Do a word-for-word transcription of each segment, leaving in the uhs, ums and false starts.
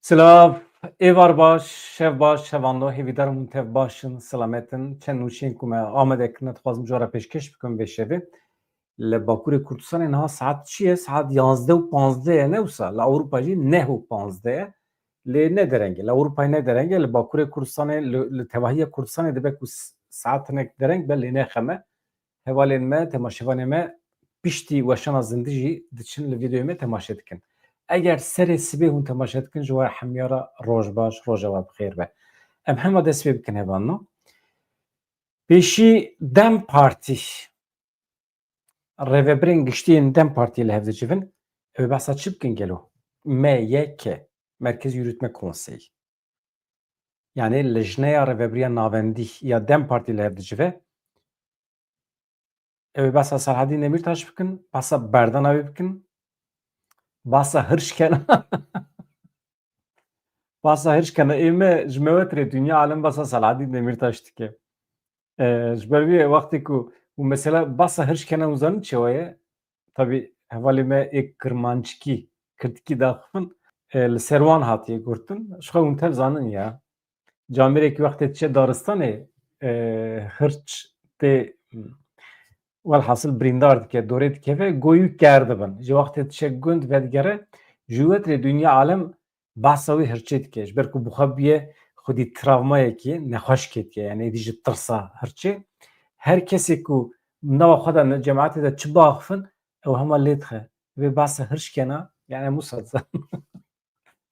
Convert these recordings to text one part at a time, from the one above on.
Silav, êvar baş, şev baş, şevanlo, hêvîdar im hûn tev baş in, selamet in. Çend nûçeyên ku me Amedê kirine, dixwazim ji we re pêşkêş bikim vê şevê. Li Bakurê Kurdistanê niha saet çi ye? Saet yanzdeh û panzdeh ye, ne wisa? Li Ewropa jî neh û panzdeh ye. Lê ne dereng e. Li Ewropayê ne dereng e. Li Bakurê Kurdistanê, li, li tevahiya Kurdistanê dibe ku s-, saet hinek dereng be, lê ne xem e. Hevalên me, temaşevanê me piştî weşana zindî jî diçin li vîdeoyê me temaşe dikin. Eger serê sibê hûn temaşe dikin, ji we hemiya re roj baş, roja we bi xêr be. Em hema dest pê bikin hevalno. Pêşî DEM Partî, rêvebirên giştî yên DEM Partî li hev dicivin, ew ê behsa çi bikin gelo? M Y K, Merkez Yürütme Konseyi. Yanî Lijneya Rêvebiriya Navendî ya DEM Partî li hev dicive. Ew ê behsa Selahedîn Demîrtaş bikin, behsa berdana wê bikin, behsa hirşkena. Behsa hirşkena ê me ji me wetirê dinya alem behsa Selahedîn Demîrtaş dike. E, ji ber vê wextê ku û mesela behsa hirşkena hûn zanin çawa ye? Tabî hevalê me ê kirmanckî, kirdkî daxivin, e, li ser wan hatiye gotin. Ji xwe hûn tev zanin ya. Camêrekî wextê diçe daristanê, e, hirç tê, welhasil birîndar dike, dorê dikeve, goyû kerdibin. Ji wextê diçe gund vedigere, ji wetirê dinya alem behsa wê hirçê dike. Ji ber ku bi xwe bûye xwedî travmayekî nexweş ketiye, yanî êdî ji tirsa hirçê. Her kesê ku nava xwe de ne cemaetê de çi biaxifin, ew hema lê dixe. Vê behsa hirç kena, yanî em wisa dizanin.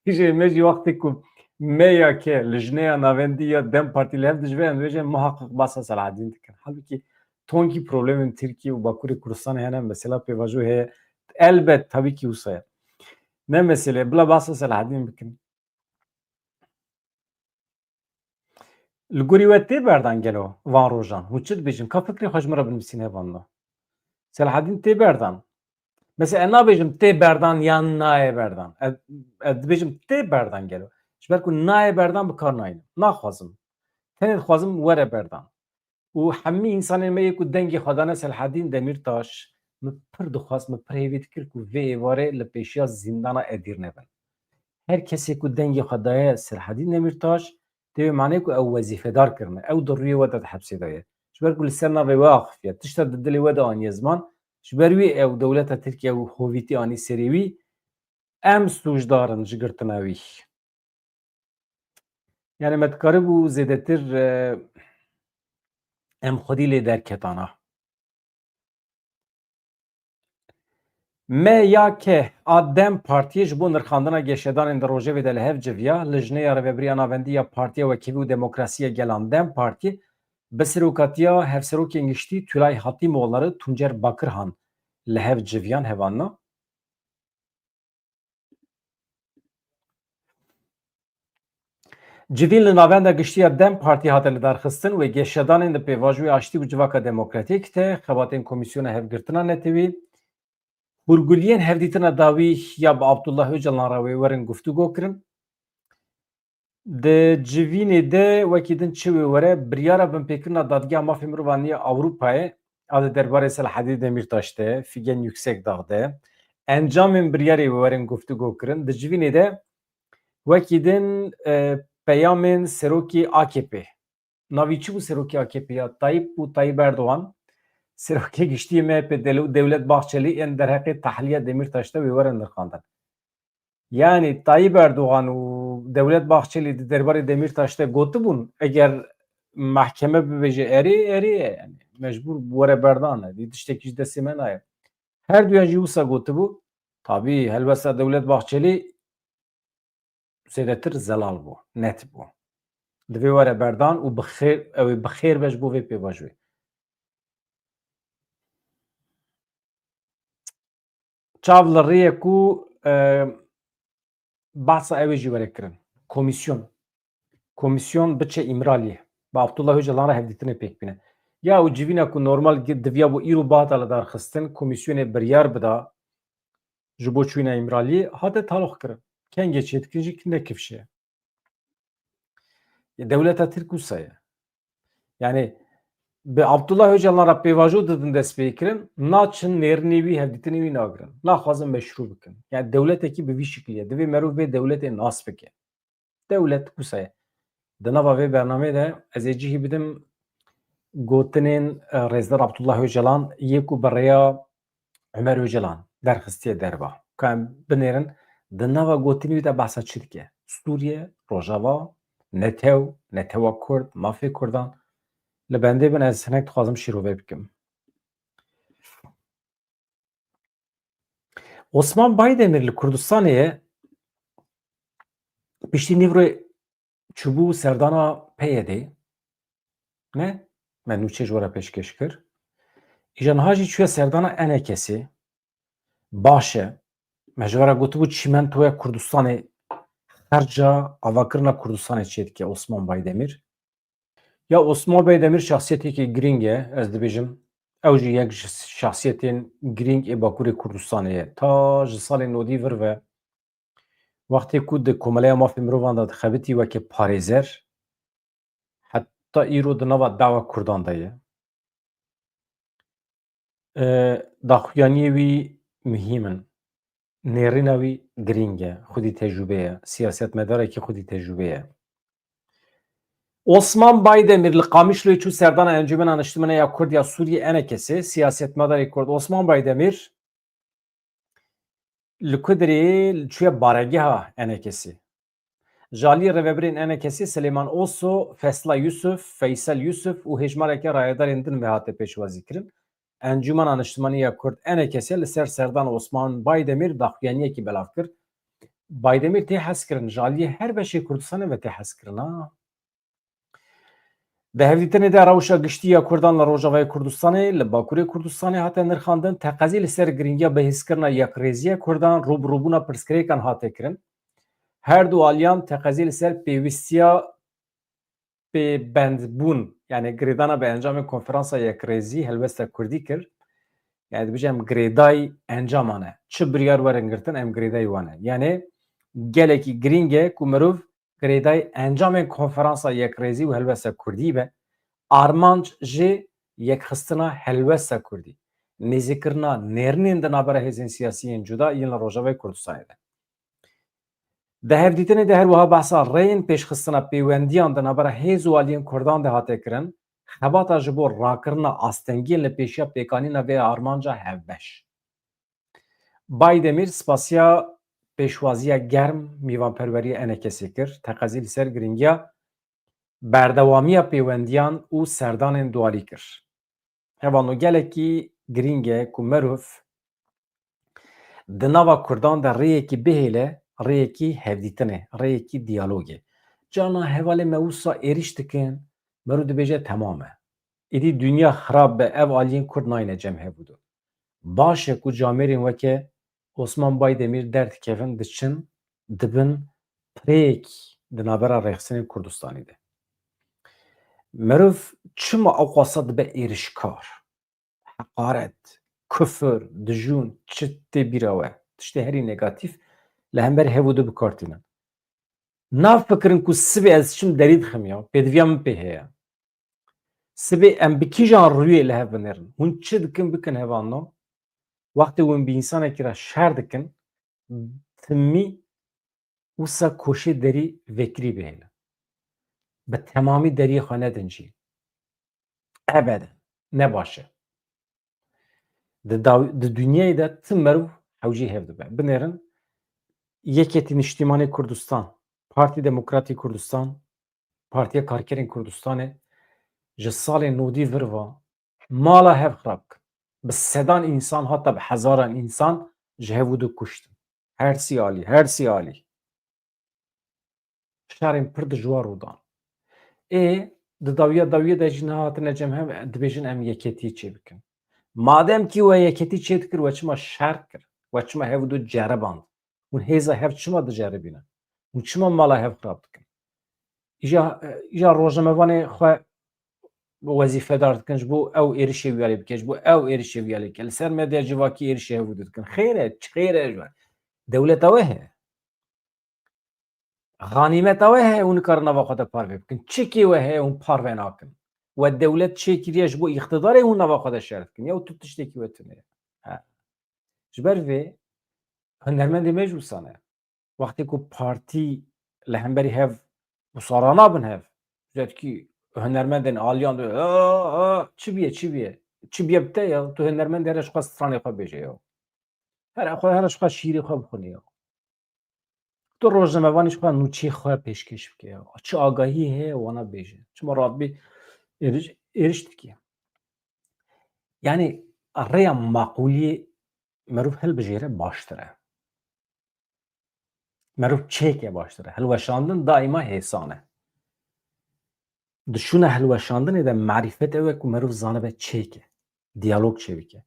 Hîjê me jî wextê ku M Y K, Lijneya Navendî ya DEM Partî li hev dicive, em dibêjin muhaqiq behsa Selahedîn dikin. Halbûkî tonkî problemên Tirkiye û Bakurê Kurdistanê hene, mesela pêvajo heye. Elbet, tabî kî wisa ye. Ne mesele, bila behsa Selahedîn bikin. Li gorî we tê berdan gelo van rojan? Hûn çi dibêjin? Ka fikrê xwe ji min re binivîsîne hevalno. Selahedîn tê berdan. Mesela ez nabêjim tê berdan yan nayê berdan. Ez, ez dibêjim tê berdan gelo. Ji ber ku nayê berdan bi kar nayînim. Naxwazim. Tenê dixwazim were berdan. Û hemî însanên me yê ku dengê xwe dane Selahedîn Demîrtaş, min pir dixwest, min pir hêvî dikir ku vê êvarê li pêşiya zîndana Edîr nebin. Her kesê ku dengê xwe daye Selahedîn Demîrtaş, tê wê manê ku ew wezîfedar kirine. Ew di rûyê we de di hepsê de ye. Ji ber ku li ser navê we axifiye, tişta di dilê we de aniye ziman, ji ber wî ew dewleta Tirkiye û hovîtî anî serê wî, em sûcdar in ji girtina wî. Yani me dikaribû zêdetir, e, em xwedî lê derketana. M Y K a DEM Partiyê ji bo nirxandina geşedanên di rojevê de li hev civiya, Lijneya Rêvebiriya Navendî ya Partiya Wekîvî û Demokrasiya Gelan DEM Partiyê bi serokatiya Hevserokên Giştî Tülay Hatîmoğulları Tuncer Bakırhan li hev civiyan hevalno. Civîn li Navenda Giştî ya DEM Partî hate lidarxistin wê geşedanên di pêvajoyê aştî û civaka demokratîk de xebatên Komîsyona Hevgirtina Netewî, hûrguliyên hevdîtina dawî ya bi Abdullah Ocalan re wê werin guftûgo kirin. Di civînê de wekî din çi wê were, biryara binpêkirina Dadgeha Mafê Mirovan ya Ewropayê a di derbarê Selahedîn Demîrtaş de, Figen Yüksekdağ de, encamên biryarê wê werin guftûgo kirin. Di civînê de wekî din, e, peyamên serokê A K P. Navî çi bû serokê A K P ya? Tayyip bû, Tayyip Erdoğan. Serokê giştî M H P Delo-, Devlet Bahçeli yên derheqê tahliya Demîrtaş de wê werin nirxandin. Yani Tayyip Erdoğan û Devlet Bahçeli di derbarê Demîrtaş de gotibûn, eger mehkeme bibêje erê, erê ye. Yani mecbûr were berdan e. Dî tiştekî ji destê me nayê. Her duyan jî wisa gotibû. Tabî helbesta Devlet Bahçeli zêdetir zelal bû, net bû. Divê were berdan û bi xêr, ew ê bi xêr be ji bo vê pêvajoyê. Çav li rê ye ku, e, behsa ew ê jî were kirin. Komîsyon. Komîsyon biçe Îmraliyê. Bi Abdullah Ocalan re hevdîtinê pêk bîne. Ya û civîna ku normal gi-, diviya bo îro bihata lidarxistin, komîsyonê biryar bida ji bo çûyîna Îmraliyê, hate taloq kirin. Kengê çêdikin jî ne kifşe ye. Dewleta Tirk wisa ye. Yani bi Abdullah Ocalan re pêvajo didin destpêkirin, naçin nêrînê wî, hevdîtinê wî nagirin. Naxwazin meşrû bikin. Yani dewletekî bi vî şiklî ye. Divê merov vê dewletê nas bike. Dewlet wisa ye. Di nava vê bernameyê de ez ê cihî bidim gotinên, e, Rêzdar Abdullah Ocalan yê ku bi rêya Ömer Ocalan derxistiye derva. Ka em binêrin, di nava gotinî wî de behsa çi dike? Sûriye, Rojava, netew, netewa Kurd, mafê Kurdan. Li bendê bin, ez hinek dixwazim şîrove bikim. Osman Baydemir li Kurdistanê ye. Piştî Nîvroyê çûbû serdana P Y D'ê. Ne? Me nûçe ji we re pêşkêş kir. Îja niha jî çûye serdana E N K S'ê. Baş e. Me ji we re gotibû çîmentoya Kurdistanê xerca avakirina Kurdistanê çêdike Osman Baydemir. Ya Osman Baydemir şahsiyeteke girîng e, ez dibêjim. Ew jî yek ji şahsiyetên girîng ê Bakurê Kurdistanê ye. Ta ji salên nodî vir ve, wextê ku di Komeleya Mafê Mirovan de dixebitî weke parêzer, heta îro di nava dawa Kurdan de ye. E, daxuyaniyê wî muhîm in. Nêrîna wî girîng e. Xwedî tecrûbe ye. Siyasetmedarekî xwedî tecrûbe ye. Osman Baydemir li Qamişloyê çû serdana Encûmena Niştimanî ya Kurd ya Sûriyê, E N K S'ê, siyasetmedarê Kurd Osman Baydemir li Kudirê çûye baregeha E N K S'ê. Ji aliyê rêvebirên E N K S'ê Silêman Oso, Fesla Yusuf, Feysel Yusuf û hêjmareke rayedarên din ve hate pêşwazîkirin. Encûmena Niştimanî ya Kurd, E N K S, li ser serdana Osman Baydemîr daxuyaniyekî belav kir. Baydemîr tê hezkirin, ji aliyê her beşê Kurdistanê ve tê hezkirin, ha. Di hevdîtinê de rewşa giştî ya Kurdan li Rojavayê Kurdistanê, li Bakurê Kurdistanê hate nirxandin, teqezî li ser girîngiya bihêzkirina yekrêziya Kurdan, rûbirûbûna pirsgirêkan hate kirin. Her du aliyan teqezî li ser pêwîstiya pêbendbûn, yani girêdana bi encamên Konferansa Yekrêzî helwesta Kurdî kir. Yani dibêje em girêdayî encama ne. Çi biryar werin girtin, em girêdayî wan e. Yani gelekî girîng e ku mirov girêdayî encamên Konferansa Yekrêzî û helwesta Kurdî be. Armanc jî yekxistina helwesta Kurdî, nêzîkirina nêrînên di navbera hêzên siyasî yên cuda yên li Rojavayê Kurdistanê de. Di hevdîtinê de her wiha behsa rêyên pêşxistina pêwendiyan di navbera hêz û aliyên Kurdan de hate kirin, xebata ji bo rakirina astengiyên li pêşiya pêkanîna vê armanca hevbeş. Baydemîr spasiya pêşwaziya germ mêvanperweriya E N K S'ê kir, teqezî li ser girîngiya berdewamiya pêwendiyan û serdanên dualî kir. Hevalno, gelekî girîng e ku merov di nava Kurdan de rêyekî bihêle, rêyekî hevdîtinê, rêyekî diyalogê. Carna hevalê me wisa êrîş dikin, merov dibêje temam e. Êdî dinya xirab be, ev aliyên Kurd nayne cem hevûdu. Baş e ku camêrên weke Osman Baydemîr derdikevin, diçin, dibin pirêk di navbera rêxistinên Kurdistanê de. Merov çima ewqasa dibe êrişkar? Heqaret, kufir, dijûn, çi tê bîra we? Tiştê herî negatîf li hember hevûdu bi kar tînin. Nafikirin ku sibê ez çim derî dixim ya, pêdiviya min pê heye. Sibê em bi kîjan rûyê li hev binêrin? Hûn çi dikin bikin hevalno? Wextê hûn bi însanekî re şer dikin, timî wisa koşê derî vekirî bihêlin. Bi temamî deriyê xwe nedin cî. Ebeden. Ne baş e. Di daw-, di dinyayê de tim merv hewcî hev dibe. Binêrin Yeketî Niştîmanê Kurdistan, Partî Demokratî Kurdistan, Partiya Karkerên Kurdistanê ji salên nodî vir ve mala hev xirab kir. Bi sedan însan, heta bi hezaran însan ji hev û du kuştin. Her sî alî, her sî alî. Şerên pir dijwar rû dan. Ê, di dawiya dawiyê de jî niha hatine cem hev, dibêjin em yeketî çê bikin. Madem kî we yeketî çê dikir, we çima şer kir? We çima hev û du ceriband? Hûn hêza hev çima diceribînin? Hûn çima mala hev xirab dikin? Îja, îja rojnamevanê xwe wezîfedar dikin, ji bo ew êrişê wî alî bike, ji bo ew êrişê wî alî bike. Li ser medya civakî êrişê hev û du dikin. Xêr e, çi xêr e ji we? Dewleta we heye. Xanîmeta we heye, hûn nikarin nava xwe de parve bikin. Çikê we heye, hûn parve nakin. We dewlet çêkiriye ji bo îqtidarê, hûn nava xwe de şer dikin. Ya tu tiştekî we tune ye. Ha. Ji ber vê hunermendê me jî wisa ne. Wextê ku partî, li hemberî hev û sarana bin hev. Zetkî hunermendên aliyan de, "Aa, aa, çi biye, çi biye? Çi biye bi te ya? Tu hunermend here ji xwe stranê xwe bêje ya. Here xwe, here ji xwe şîrê xwe bixwinê ya. Tu rojnamevanî ji xwe nûçeyê xwe pêşkêş bike ya. Çi agahî heye wana bêje. Çima radbî êriş, êriş dike." Yani rêya maqûliyê meriv hilbijêre baştir e. Meriv çêke baştir e. Hilweşandin daîma hêsan e. Di şûna hilweşandinê de marîfet ew e ku meriv zanibe çêke, diyalog çêbike.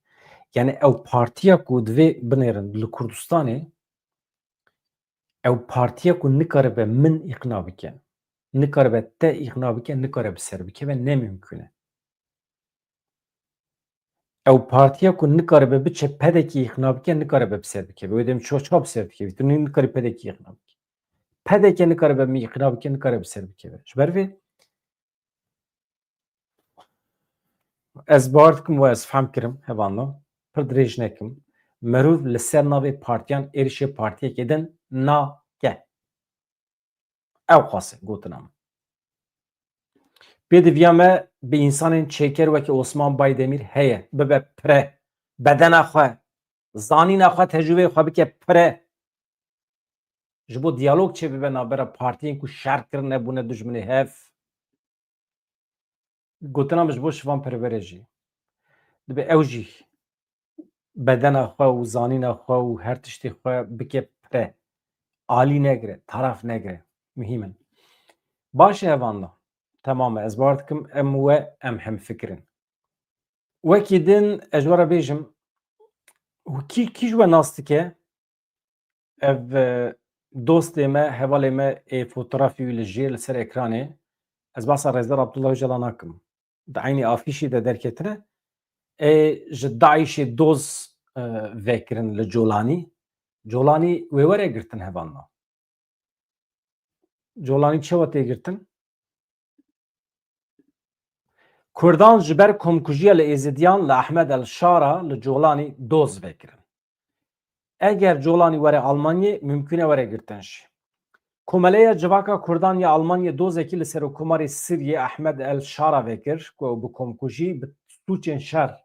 Yani ew partiya ku divê binêrin li Kurdistanê, ew partiya ku nikaribe min îqna bike, nikaribe te îqna bike, nikare bi ser bikeve, ne mimkûn e. Ew partiya ku nikaribe biçe pedekî îqna bike, nikaribe bi ser bikeve. Wê dem ço çawa bi ser dikevî? Tu nikarî pedekî îqna bike. Pedeke nikaribe min îqna bike, nikare bi ser bikeve. Ji ber vê ez bawer dikim û ez fehm kirim, hevalno, pir dirêj nekim. Meriv li ser navê partiyan êrişê partiyekê din nake. Ew qas e gotina min. Pêdiviya me bi însanên çêker wekî Osman Baydemîr heye, bibe pire, bedena xwe, zanîna xwe, tecrûbeyê xwe bike pire. Ji bo diyalog çêbibe navbera partiyên ku şer kirine, bûne dijminê hev. Gotina min ji bo Şivan Pervere jî. Dibe ew jî bedena xwe û zanîna xwe û her tiştê xwe bike pire. Alî negire, taraf negire. Muhîm in. Baş e, hevalno. Temam e. Ez bawer dikim em we em hemfikir in. Wekî din ez ji we re bêjim, kî, kî ji we nas dike? Ev, e, dostê me, hevalê me ê fotografî wî li jêr li ser ekranê. Ez behsa Rêzdar Abdullah Ocalan nakim. Di eynî afîşî de derketine. Ê ji DAIŞê doz, e, vekirin li Colanî. Colanî wê were girtin, hevalno. Colanî çawa tê girtin? Kurdan ji ber komkujiya li Êzidiyan li Ehmed El Şara li Colanî doz vekirin. Eger Colanî were Almanyê, mimkûn e were girtin jî. Komeleya Civaka Kurdan ya Almanyê dozekî li Serokkomarê Siriyê Ehmed El Şara vekir, ku ew bi komkujî, bi sûcên şer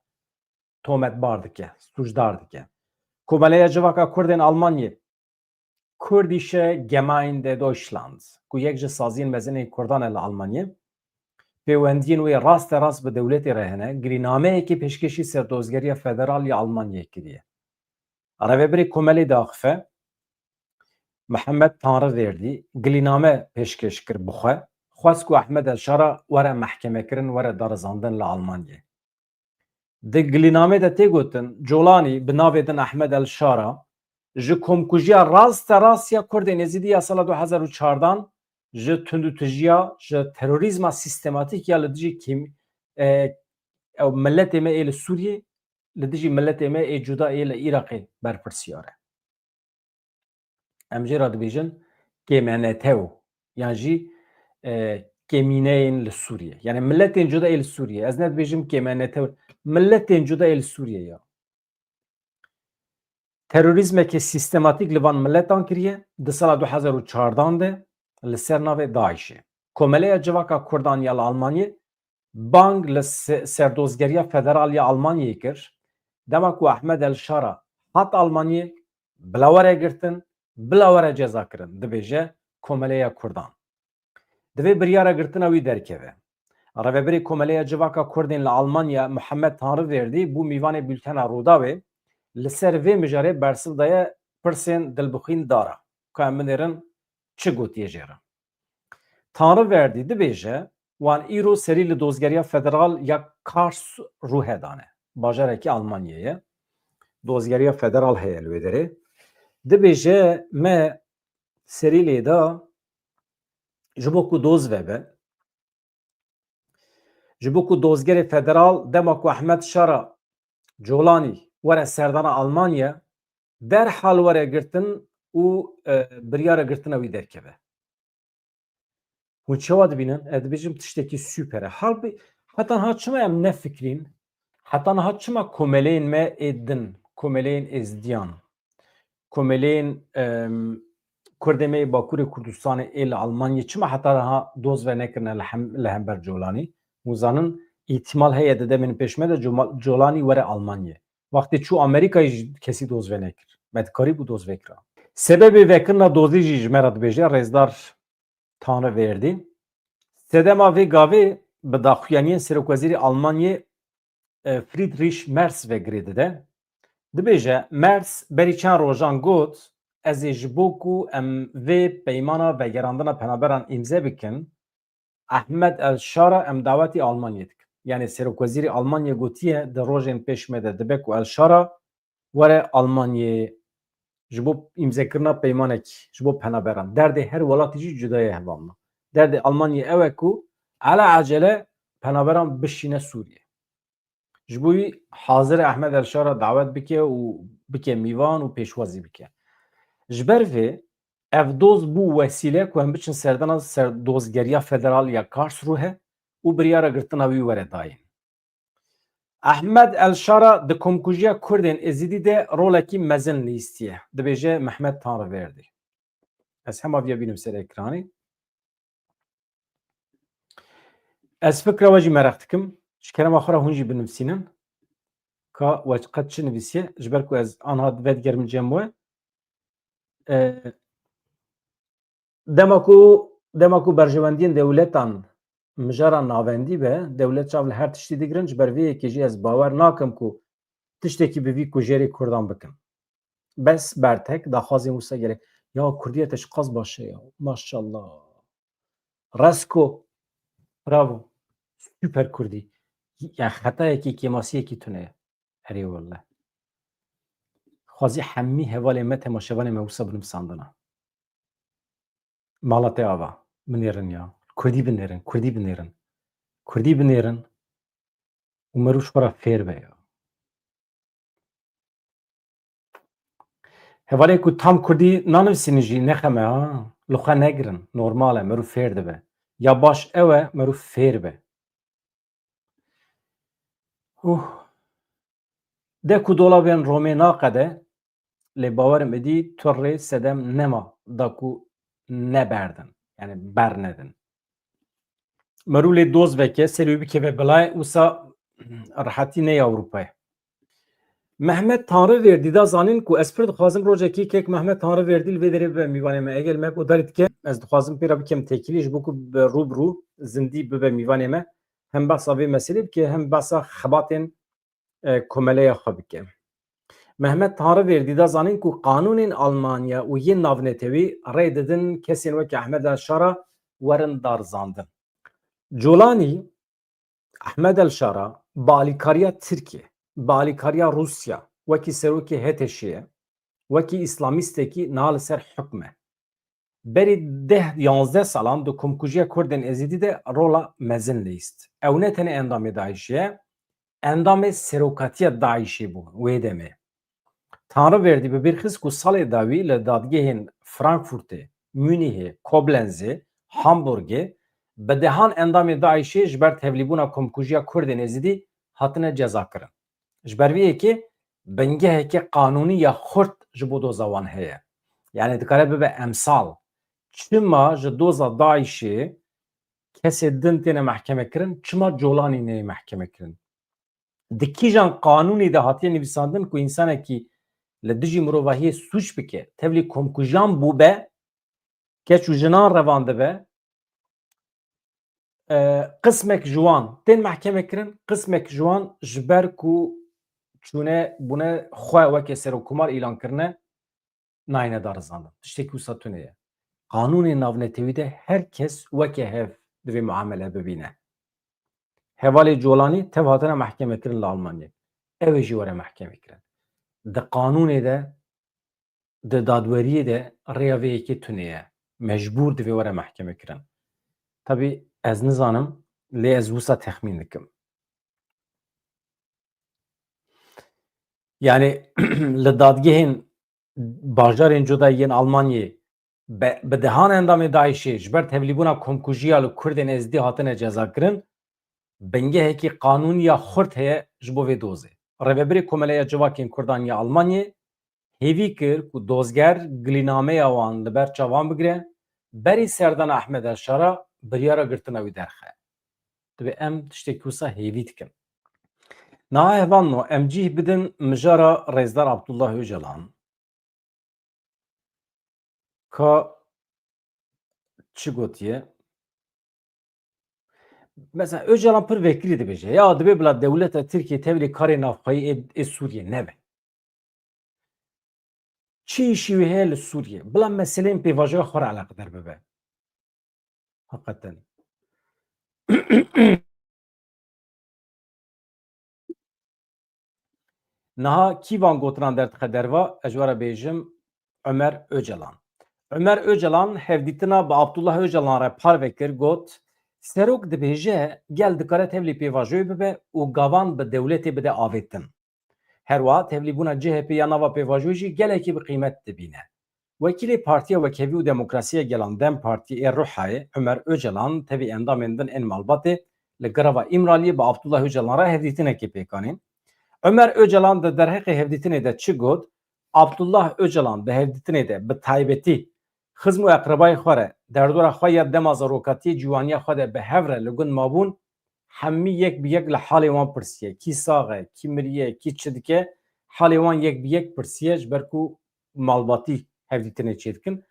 tometbar dike, sûcdar dike. Komeleya Civaka Kurdên Almanyê, Kurdische Gemeinde Deutschland, ku yek ji saziyên mezin ên Kurdan e li Almanyê, pêwendiyên wê raste rast bi dewletê re hene, gilînameyekê pêşkêşî Serdozgeriya Federal ya Almanyê kiriye. Rêvebirê Komelê diaxife, Mihemed Tanrıverdi, gilîname pêşkêş kir bi xwe, xwest ku Ehmed El Şara were mehkemekirin, were darizandin li Almanyê. Di gilînamê de tê gotin, Colanî bi navê din Ehmed El Şara ji komkujiya raste rast ya Kurdên Êzidî ya sala du hezar û çardan, ji tundûtijiya, ji terorîzma sîstematîk ya li dijî kîm-, e, ew miletê me ê li Sûriyê, li dijî miletê me ê cuda ê li Iraqê berpirsiyar e. Em jê re dibêjin K M N T O, yan jî, e, kêmîneyên li Sûriyê. Yani miletên cuda ê li Sûriyê. Ez nedibêjim K M N T O. Miletên cuda ê li Sûriyê ya. Terorîzmeke sîstematîk li van miletan kiriye. Di sala du hezar û çardan de li ser navê DAIŞê. Komeleya Civaka Kurdan ya li Almanyê bang li se-, Serdozgeriya Federal ya Almanyê kir. Dema ku Ehmed El Şara hat Almanyê, bila were girtin, bila were cezakirin, dibêje Komeleya Kurdan. Divê biryara girtina wî derkeve. Rêvebirê Komeleya Civaka Kurdên li Almanya Muhammed Tanrıverdi bû mîvanê bültena Rûdawê, li ser vê mijarê bersiv daye pirsên dilbixwîn dara. Ka em binêrin çi gotiye jê re. Tanrıverdi dibêje, wan îro serî li dozgeriya federal ya Karlsruhe dane. Bajarekî Almanyayê ye. Dozgeriya federal heye li wê derê. Dibêje me serî lê da ji bo ku doz vebe. Ji bo ku dozgerê federal dema ku Ehmed Şara Colanî were serdana Almanya, derhal were girtin û, e, biryara girtina wî derkeve. Hûn çawa dibînin? Ez dibêjim tiştekî super e. Halbî heta niha çima em nefikrîn? Heta niha çima komeleyên me ê din, komeleyên êzdiyan, komeleyên, em, Kurdê me yê Bakurê Kurdistanê ê li Almanyê çima heta niha doz venekirine li hem-, li hember Colanî? Hûn zanin, îhtimal heye di demên pêş me de Coma-, Colanî were Almanyê. Wextê çû Amerîkayê jî kesî doz venekir. Me dikarîbû doz vekira. Sebebê vekirina dozî jî ji me re dibêje rêzdar Tanrıverdi. Sedema vê gavê bi daxuyaniyên serokwezîrê Almanyê, e, Friedrich Merz ve girê dide. Dibêje, Merz berî çend rojan got, ez ê ji bo ku em vê peymana vegerandina penaberan îmze bikin, Ahmed El Şara em dawetî Almanyê dikin. Yani serokwezîrê Almanyê gotiye, di rojên pêş me de dibe ku El Şara were Almanyê ji bo îmzekirina peymanekî ji bo penaberan. Derdê her welatî jî cuda ye hevalno. Derdê Almanyê ew e ku ela acele penaberan bişîne Sûriyê. Ji bo wî hazir e Ahmed El Şara dawet bike û bike mîvan û pêşwazî bike. Ji ber vê ev doz bû wesîle ku em biçin serdana ser dozgeriya federal ya Karlsruhe û biryara girtina wî were dayîn. Ahmed El Şara di komkujiya Kurdên Êzidî de rolekî mezin lîstiye, dibêje Mehmet Tanrıverdi. Ez hema viya bînim ser ekranê. Ez fikra we jî mereq dikim. Ji kerema xwe re hûn jî binivîsînin. Ka we qet çi nivîsiye? Ji ber ku ez anha vedigerim cem we. E, dema ku, dema ku berjewendiyên dewletan mijara navendî be, dewlet çav li her tiştî digirin, ji ber vê yekê jî ez bawer nakim ku tiştekî bi vî kujerê Kurdan bikin. Bes bertek, daxwazên wisa gelek. Ya Kurdiyê te çiqas baş e ya. Maşallah. Resko. Bravo. Süper Kurdî. Ya xetayekî, kêmasiyekî tune ye. Erê welle. Xwazî hemî hevalê me, temaşevanê me wisa binivîsandina. Mala te ava. Binêrin ya. Kurdî binêrin, Kurdî binêrin. Kurdî binêrin. Û merû ji xwe re fêr be ya. Hevalê ku tam Kurdî nanivîsînin jî nexeme ha. Li xwe negirin. Normal e. Merû fêr dibe. Ya baş ew e, merû fêr be. Uh. De ku dolabên Romê naqede, lê bawerim êdî tu rê sedem nema da ku neberdin. Yani bernedin. Merû lê doz veke, serê wî bikeve bilay, wisa rehetî neyê Ewropayê. Mehmet Tanrıverdi da zanîn ku ez pir dixwazim rojekî kek Mehmet Tanrıverdi li vê derê bibe mîvanê me. Eger me guhdarî dike, ez dixwazim pê re bikem têkilî ji bo ku bi rû bi rû zindî bibe mîvanê me. Hem behsa vê meselê bike, hem behsa xebatên, e, komeleya xwe bike. Mehmet Tanrıverdi da zanîn ku qanûnên Almanya û yên navnetewî rê didin kesên weke Ahmed El Şara werin darizandin. Colanî, Ahmed El Şara, bi alîkariya Tirkiye, bi alîkariya Rûsya, wekî serokê HTŞ'ê ye, wekî îslamîstekî niha li ser hukm e. Berî deh yanzdeh salan di komkujiya Kurdên Êzidî de rola mezin leyîst. Ew ne tenê endamê DAIŞ'ê ye, endamê serokatiya DAIŞ'ê bû wê demê. Tanrıverdi bi bîr xist ku salê dawî li dadgehên Frankfurtê, Munîhê, Koblenzê, Hamburgê bi dehan endamê DAIŞ'ê ji ber tevlîbûna komkujiya Kurdên Êzidî hatine cezakirin. Ji ber vê yekê bingeheke qanûnî ya xurt ji bo doza wan heye. Yani dikare bibe emsal. Çima ji doza DAIŞ'ê kesê din têne mehkeme kirin, çima Colanî neyê mehkeme kirin? Di kîjan qanûnê de hatiye nivîsandin ku însanekî li dijî mirovahiyê sûc bike, tevlî komkujan bûbe, keç û jinan revandibe, e, qismek ji wan tên mehkeme kirin, qismek ji wan ji ber ku çûne bûne xwe weke serokkomar îlan kirine, nayne darizandin. Tiştekî wisa tune ye. Qanûnê navnetewî de her kes weke hev divê muamele bibîne. Hevalê Colanî tev hatine mehkeme kirin li Almanyê. Ew ê jî were mehkeme kirin. Di qanûnê de, di dadweriyê de rêya vê yekê tune ye. Mecbûr divê were mehkeme kirin. Tabî ez nizanim, lê ez wisa texmîn dikim. Yani li dadgehên bajarên cuda yên Almanyê be-, bi dehan endamê DAIŞ'ê ji ber tevlîbûna komkujiya li Kurdên Êzidî hatine cezakirin, bingehekî qanûnî ya xurt heye ji bo vê dozê. Rêvebirê Komeleya Civakên Kurdan ya Almanyê hêvî kir ku dozger gilînameya wan li ber çavan bigire, berî serdana Ehmed El Şara biryara girtina wî derxe. Divê em tiştekî wisa hêvî dikin. Niha hevalno em cîh bidin mijara Rêzdar Abdullah Ocalan. Ka çi gotiye? Mesela Ocalan pir vekirî dibêje, ya divê bila dewleta Tirkiye tevlî karê navxweyî ê, ê Sûriyê nebe. Çi îşî wî heye li Sûriyê? Bila meseleyên pêvajoya xwe re eleqedar bibe. Heqeten. Niha kî van gotinan derdixe derva, ez ji we re bêjim, Ömer Ocalan. Ömer Ocalan hevdîtina bi Abdullah Ocalan re parve kir, got, Serok dibêje gel dikare tevlî pêvajoyê bibe û gavan bi dewletê bide avêtin. Her wiha tevlîbûna C H P ya nava pêvajoyê jî gelekî bi qîmet dibîne. Wekîlê Partiya Wekhevî û Demokrasiya Gelan DEM Partî ê Ruhayê Ömer Ocalan tevî endamên din ên malbatê li Girava Îmraliyê bi Abdullah Ocalan re hevdîtinekê pêk anîn. Ömer Ocalan di derheqê hevdîtinê de çi got? Abdullah Ocalan di hevdîtinê de bi taybetî xizm û eqrebayê xwe re derdora xwe ya dema zarokatiyê ciwaniya xwe de bi hev re li gund mabûn, hemî yek bi yek li halê wan pirsiye. Kî sax e, kî miriye, kî çi dike, halê wan yek bi yek pirsiye, ji ber ku malbatî hevdîtinê çêdikin.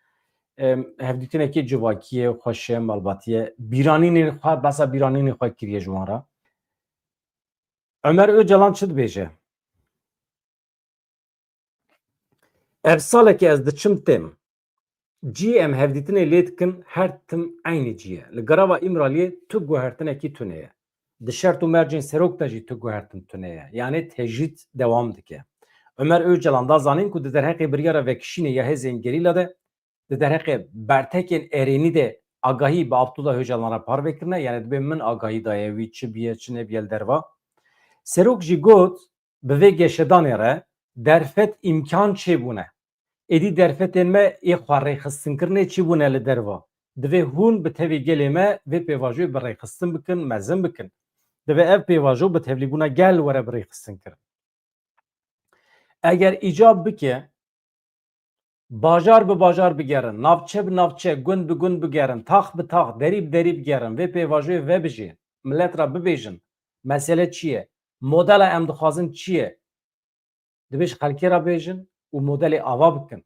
Em, hevdîtinekê civakî ye, xweş e, malbatî ye. Bîranînên xwe, behsa bîranînên xwe kiriye ji wan re. Ömer Ocalan çi dibêje? Ev salekê ez diçim têm. Cî em hevdîtinê lê dikin, her tim eynî cî ye. Li Girava Îmraliyê tu guhertinekî tune ye. Di şert û mercên serok de jî tu guhertin tune ye. Yanê tecrîd dewam dike. Ömer Ocalan da zanîn ku di derheqê biryara vekişînê ya hêzên gerîla de, di derheqê bertekên erênî de agahî bi Abdullah Ocalan re parve kirine. Yanê dibê min agahî daye wî çi biye, çi nebiye li derva. Serok jî got, bi vê geşedanê re derfet îmkan çêbûne. Êdî derfetên me ê xwe rêxistinkirinê çêbûne li derva. Divê hûn bi tevî gelê me vê pêvajoyê bi rêxistin bikin, mezin bikin. Divê ev pêvajo bi tevlîbûna gel were bi rêxistinkirin. Eger îcab bike, bajar bi bajar bigerin, navçe bi navçe, gund bi gund bigerin, tax bi tax, derî bi derî bigerin, vê pêvajoyê vebijêrin, millet re bibêjin, mesele çi ye? Modela em dixwazin çi ye? Divê ji xelkê re bêjin û modelê ava bikin.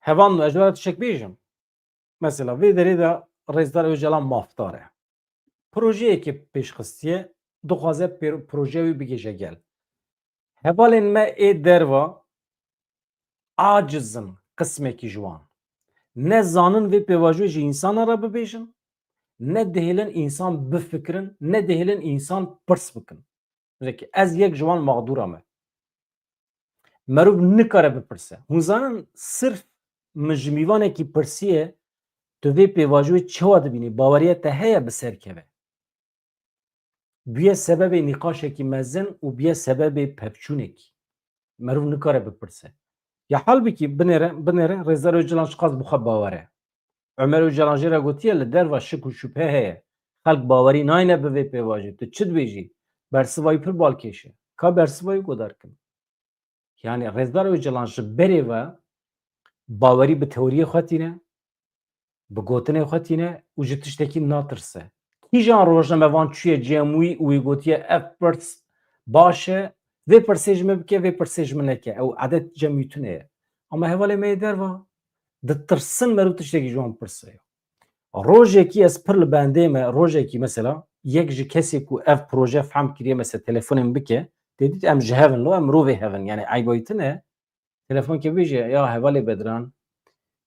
Hevalno, ez ji we re tiştek bêjim. Mesela vê derê de Rêzdar Ocalan mafdar e. Projeyekê pêşxistiye, dixwaze pê-, projeya wî bigêje gel. Hevalên me ê derva aciz in, qismekî ji wan. Ne zanin vê pêvajoyê ji însanan re bibêjin, ne dihêlin însan bifikirin, ne dihêlin însan pirs bikin. Veke ez yek ji wan mexdûra me. Merov nikare bipirse. Hûn zanin sirf min ji mîvanekî pirsiye, tu vê pêvajoyê çawa dibînî? Baweriya te heye bi ser keve? Bûye sebebê nîqaşekî mezin û bûye sebebê pevçûnekî. Merov nikare bipirse. Ya halbikî binêre, binêre Rêzdar Ocalan çiqas bi xwe bawer e. Ömer Ocalan jê re gotiye, li derva şik û şubhe heye. Xelk bawerî nayne bi vê pêvajoyê. Tu çi dibêjî? Bersiva wî pir balkêş e. Ka bersiva wî guhdar kin. Yanî Rêzdar Ocalan ji berê ve bawerî bi teoriyê xwe tîne, bi gotinê xwe tîne û ji tiştekî natirse. Kîjan rojnamevan çûye cem wî û wî gotiye, ev pirs baş e, vê pirsê ji min bike, vê pirsê ji min neke. Ew edet cem wî tune ye. Ama hevalê me yê derva ditirsin, merû tiştekî ji wan pirse. Rojekî ez pir li bendê me, rojekî mesela yek ji kesê ku ev proje fehm kiriye, mesela telefonê min bike, tê dît em ji hev in lo, em mirovê hev in, yanî eyba wî tune. Telefonekê bêje, ya hevalê Bedran,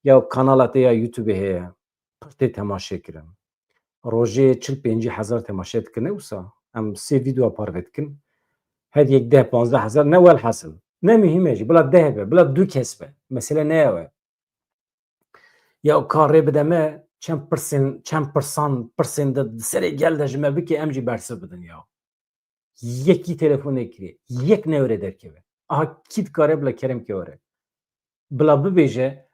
ya kanala te ya YouTube heye, pir tê temaşe kirin. Rojê çil pêncî hezar temaşe dikin, ne wisa? Em sê vîdeo parve dikin. Her yek deh panzdeh hezar, ne welhasil. Ne muhîm e jî, bila deh be, bila du kes be. Mesele ne ew e. Ya ka rê bide me, çend pirsên, çend pirsan, pirsên de di serê gel de ji me bike, em jî bersiv bidin ya. Yekî telefonê kiriye, yek newêre derkeve. Aha kî dikare bila kerem ke were. Bila bibêje,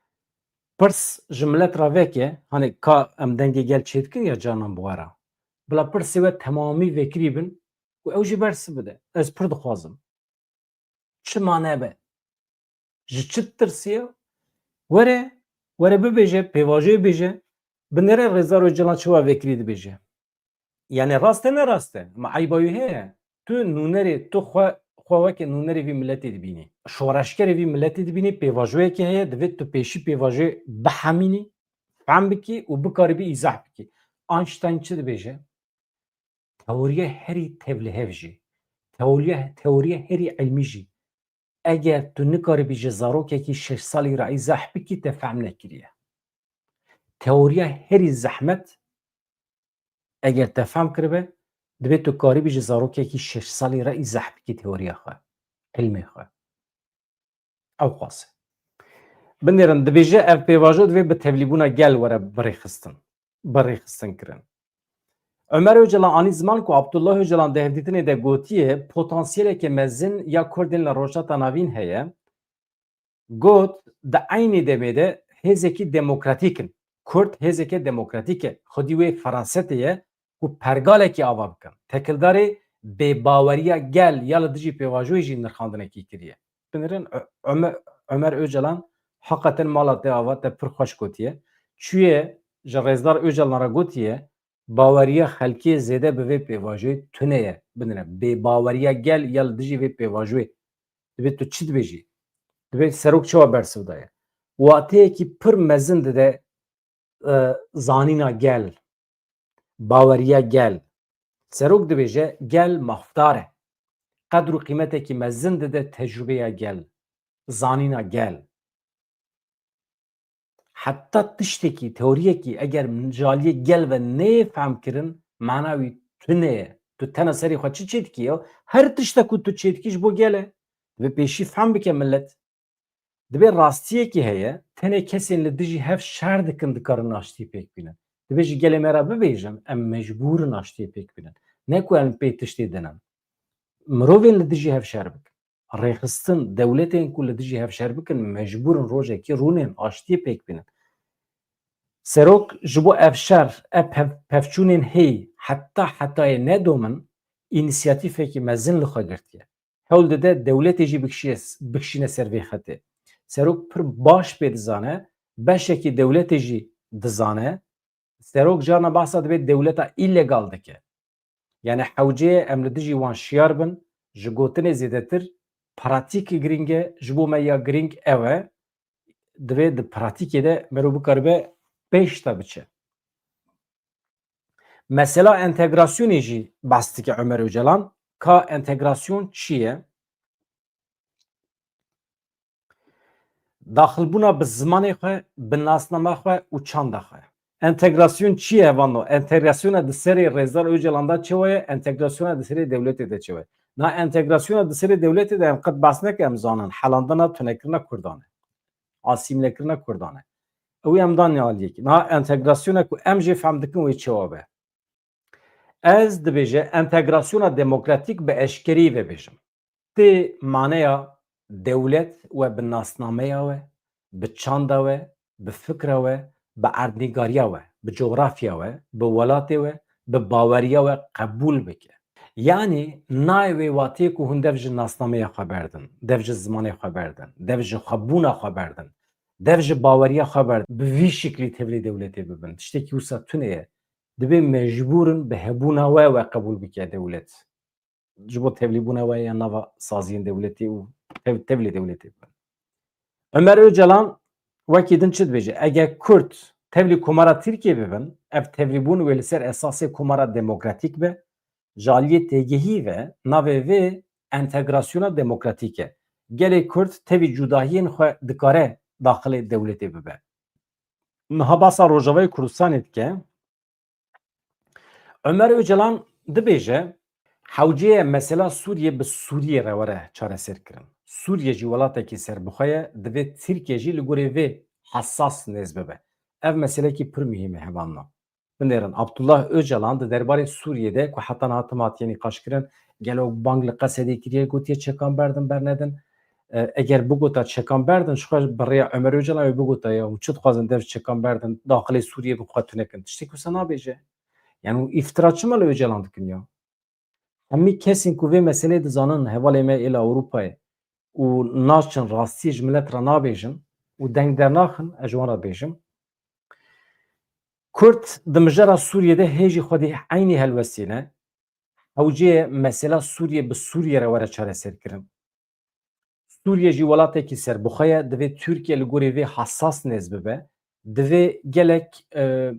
pirs ji milet re veke, hani ka em dengê gel çêdikin ya canan bi we re. Bila pirsê we temamî vekirî bin û ew jî bersiv bide. Ez pir dixwazim. çima nebe? Ji çi ditirsiye? Were, were bibêje, pêvajoyê bêje. Binêre Rêzdar Ocalan çawa vê kirî dibêje. Yanî rast e, ne rast e. Ma eyba wî heye. Tu nûnerê, tu xwe, xwe weke nûnerê vî miletê dibînî. Şoreşgerê vî miletê dibînî, pêvajoyekê heye, divê tu pêşî pêvajoyê bihemînî, fehm bikî û bikaribî îzah bikî. Einstein çi dibêje? Teoriya herî tevlihev jî, teoriya, teoriya herî ilmî jî, eger tu nikaribî ji zarokekî şeş salî re îzah bikî, te fehm nekiriye. Teoriya herî zehmet, eger te fehm kiribe, divê tu karibî ji zarokekî şeş salî re îzah bikî teoriya xwe, ilmê xwe. Ew qas e. Binêrin, dibêje ev pêvajo divê bi tevlîbûna gel were birêxistin, birêxistin kirin. Ömer Öcalan anî ziman ku Abdullah Öcalan di hevdîtinê de gotiye, potansiyeleke mezin ya Kurdên li Rojhilata Navîn heye. Got, di eynî demê de hêzekî demokratîk in. Kurd hêzeke demokratîk e. Xwedî wê ferasetê ye ku pergalekî ava bikin. Tekildarê bêbaweriya gel ya li dijî pêvajoyê jî nirxandinekî kiriye. Binêrin, Ö-, Ömer, Ömer Öcalan heqeten mala te ava, te pir xweş gotiye. Çûye ji Rêzdar Öcalan re gotiye, baweriya xelkê zêde bi vê pêvajoyê tune ye. Binêrin, bêbaweriya gel ya li dijî vê pêvajoyê. Divê tu çi dibêjî? Divê serok çawa bersiv daye? Wateyekî pir mezin dide, e, zanîna gel, baweriya gel. Serok dibêje, gel mafdar e. Qedr û qîmetekî mezin dide tecrûbeya gel, zanîna gel. Heta tiştekî, teoriyekî eger ji aliyê gel ve neyê fehm kirin, mana wî tune ye. Tu tena serê xwe çi çêdikî ya? Her tiştek ku tu çêdikî ji bo gel e. Divê pêşî fehm bike millet. Divê rastiyekî heye, tenê kesên li dijî hev şer dikin dikarin aştiyê pêk bînin. Divê ji gelê me re bibêjin, em mecbûr in aştiyê pêk bînin. Ne ku em pê tiştê dinin. Mirovên li dijî hev şer bikin. Rêxistin, dewletên ku li dijî hev şer bikin, mecbûr in rojekê rûnên aştiyê pêk bînin. Serok ji bo ev şer, ev pev-, pevçûnên hêy heta hetayê nedomin, înîsiyatîfekî mezin li xwe girtiye. Hewl dide dewletê jî bikişiye, bikişîne ser vê xetê. Serok pir baş pê dizane, beşekî dewletê jî dizane. Serok carna behsa divê dewleta îlegal dike. Yani hewce ye em li dijî wan şiyar bin, ji gotinê zêdetir pratîk girîng e, ji bo me ya girîng ew e, divê di pratîkê de merov bikaribe pêş de biçe. Mesela entegrasyonê jî behs dike Ömer Öcalan. Ka entegrasyon çi ye? Daxilbûna bi zimanê xwe, bi nasnama xwe û çanda xwe. Entegrasyon çi ye vano? Entegrasyona di serê Rêzdar Ocalan de çawa ye? Entegrasyona di serê dewletê de çawa ye? Na entegrasyona di serê dewletê de em qet behs neke, em zanin. Helandina tunekirina Kurdan e. Asîmlekirina Kurdan e. Ew em dan aliyekî. Niha entegrasyona ku em jê fehm dikin wê çawa be? Ez dibêje entegrasyona demokratîk bi eşkerî ve bêjim. Tê maneya dewlet we bi nasnameya we, bi çanda we, bi fikra we, bi erdnîgariya we, bi cografya we, bi welatê we, bi baweriya we qebûl bike. Yanî nayê wê wateyê ku hûn dev ji nasnameya xwe berdin, dev ji zimanê xwe berdin, dev ji xwebûna xwe berdin, dev ji baweriya xwe berdin. Bi vî şiklî tevlî dewletê bibin. Tiştekî wisa tune ye. Dibê mecbûr in bi hebûna we we qebûl bike dewlet. Ji bo tevlîbûna we ya nava saziyên dewletê û tev-, tevlî dewletê bibin. Ömer Öcalan wekî din çi dibêje? Eger Kurd tevlî Komara Tirkiyê bibin, ev tevlîbûn wê li ser esasê Komara Demokratîk be, ji aliyê têgihî ve navê vê entegrasyona demokratîk e. Gelê Kurd tevî cudahiyên xwe dikare daxilê dewletê bibe. Niha basa Rojavayê Kurdistanê dike. Ömer Öcalan dibêje, hewce ye mesela Sûriyê bi Sûriyê re were çareserkirin. Sûriye jî welatekî serbixwe ye, divê Tirkiye jî li gorê vê hesas nêz bibe. Ev meselekî pir muhîm e hevalno. Binêrin, Abdullah Öcalan di derbarê Sûriyê de ku heta niha tim hatiye nîqaşkirin, gelo bang li Qesedê kiriye, gotiye çekan berdin, bernedin. E, eger bigota çekan berdin, ji xwe bi rêya Ömer Öcalan wê bigota ya hûn çi dixwazin dev çekan berdin, daxilê Sûriyê bi xwe tune kin. Tiştek wisa nabêje. Yani hûn îftira çima li Öcalan dikin ya? Hemî kesên ku vê meseleyê dizanin, hevalê me ê li Ewropayê, û naçin rastiyê ji milet re nabêjin û deng dernaxin, ez ji wan re dibêjim. Kurd di mijara Sûriyê de hê jî xwedî eynî helwestê ne. Hewceyê mesela Sûriyê bi Sûriyê re were çareserkirin. Sûriye jî welatekî serbixwe ye, divê Tirkiye li gorî vê hesas nêz bibe, divê gelek, e,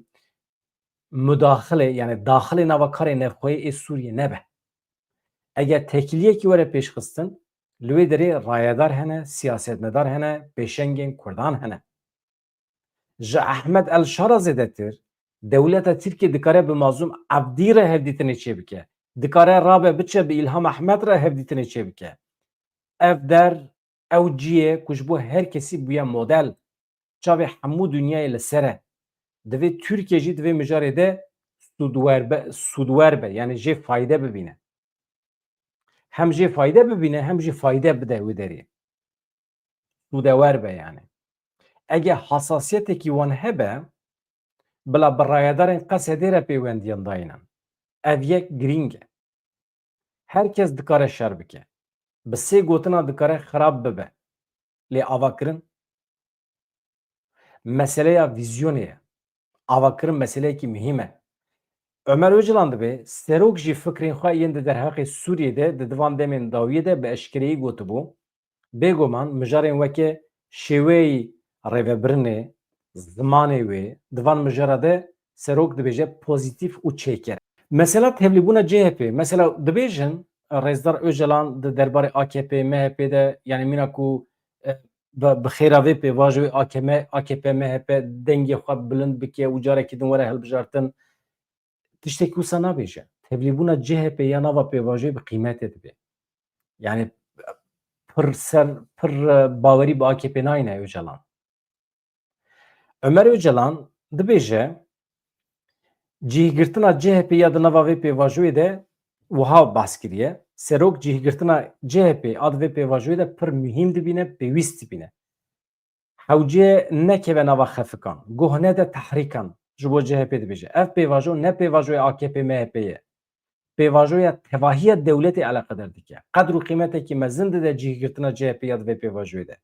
mudaxilê, yani daxilê nava karê navxweyî ê Sûriyê nebe. Eger têkiliyekî were pêşxistin, li wê derê rayedar hene, siyasetmedar hene, pêşengên Kurdan hene. Ji Ehmed El Şara zêdetir, dewleta Tirkiye dikare bi Mazlûm Ebdî re hevdîtinê çêbike. Dikare rabe biçe bi Îlham Ehmed re hevdîtinê çêbike. Ev der, ew cî ye ku ji bo her kesî bûye model. Çavê hemû dinyayê li ser e. Divê Tirkiye jî di vê mijarê de sûdwer be, sûdwer be, yani jê fayde bibîne. Hem jê fayde bibîne, hem jî fayde bide wê derê. Sûdewer be yani. Ege hasasiyetekî wan hebe, bila bi rayedarên Qesedê re pêwendiyan dayînin. Ev yek girîng e. Her kes dikare şer bike. Bi sê gotina dikare xirab bibe. Lê avakirin meseleya vîzyonê ye. Avakirin meseleyekî muhîm e. Ömer Öcalan dibê serok jî fikrên xwe yên di derheqê Sûriyê de di divan demên dawiyê de bi eşkereyî gotibû. Bêguman mijarên weke şêweyî rêvebirinê, zimanê wê, di van mijara de serok dibêje pozîtîf û çêker. Mesela tevlîbûna C H P, mesela dibêjin Rêzdar Öcalan di derbarê A K P, M H P de, yani mîna ku, e, bi, bi xêra vê pêvajoyê A K M, A K P, M H P dengê xwe bilind bike û carekî din were hilbijartin, tiştekî wisa nabêje. Tevlîbûna C H P ya nava pêvajoyê bi qîmetê dibe. Yani pir ser, pir, e, bawerî bi A K P nayne Öcalan. Ömer Öcalan dibêje, cihgirtina C H P ya di nava vê pêvajoyê de wiha behs kiriye. Serok cihgirtina C H P a di vê pêvajoyê de pir muhîm dibîne, pêwîst dibîne. Hewce nekeve nava xefikan, guh nede tehrîkan, ji bo C H P dibêje. Ev pêvajo ne pêvajoya A K P M H P ye. Pêvajoya tevahiya dewletê eleqedar dike. Qedr û qîmetekî mezin dide cihgirtina C H P ya di vê pêvajoyê de.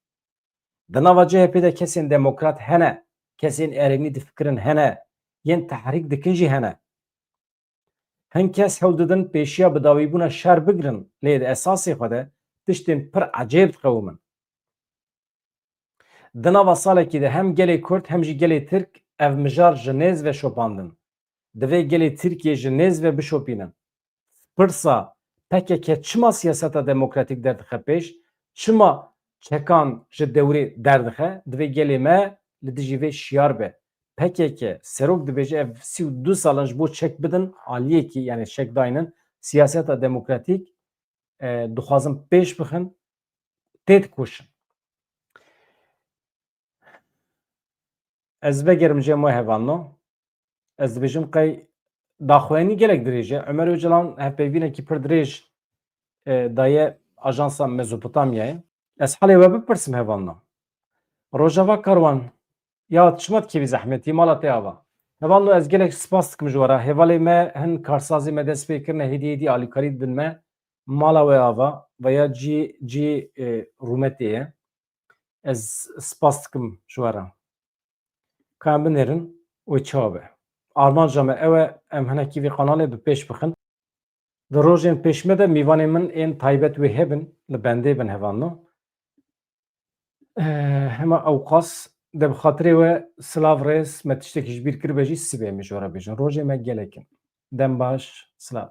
Di nava C H P de kesên demokrat hene, kesên erênî difikirin hene, yên tehrîk dikin jî hene. Hin kes hewl didin pêşiya bidawîbûna şer bigirin, lê di esasê xwe de tiştên pir ecêb diqewimin. Di nava salekî de hem gelê Kurd hem jî gelê Tirk ev mijar ji nêz ve şopandin. Divê gelê Tirkiyê ji nêz ve bişopînin. Pirsa P K K çima siyaseta demokratîk derdixe pêş? Çima çekan ji dewrê derdixe? Divê gelê me li dijî vê şiyar be. P K K serok dibêje ev sî û du sal in ji bo çek bidin aliyekî, yani çek daynin, siyaseta demokratîk, e, dixwazin pêş bixin, tê dikoşin. Ez vegerim cem we hevalno. Ez dibêjim qey daxuyanî gelek dirêj e. Ömer Öcalan hevpeyvînekî pir dirêj, e, daye ajansa Mezopotamyayê. Ez halê we bipirsim hevalno. Rojava Karwan, ya çima dikevî zehmetî, mala te ava. Hevalno ez gelek spas dikim ji we re. Hevalê me hin karsazê me dest pê kirine, hêdî hêdî alîkarî didin me. Mala we ava, veya cî, cî, e, rûmetê ye. Ez spas dikim ji we re. Ka em binêrin û çawa be. Armanca me ew e, em hinekî vî qanalê bi pêş bixin. Di rojên pêş me de mîvanên min ên taybet wê hebin, li bendê bin hevalno. Eh, hema ewqas de bi xatirê we silav rêz, me tiştekî ji bîr kiribe jî sibê em ê ji we re bêjin. Rojê me gelek in. Dem baş, silav.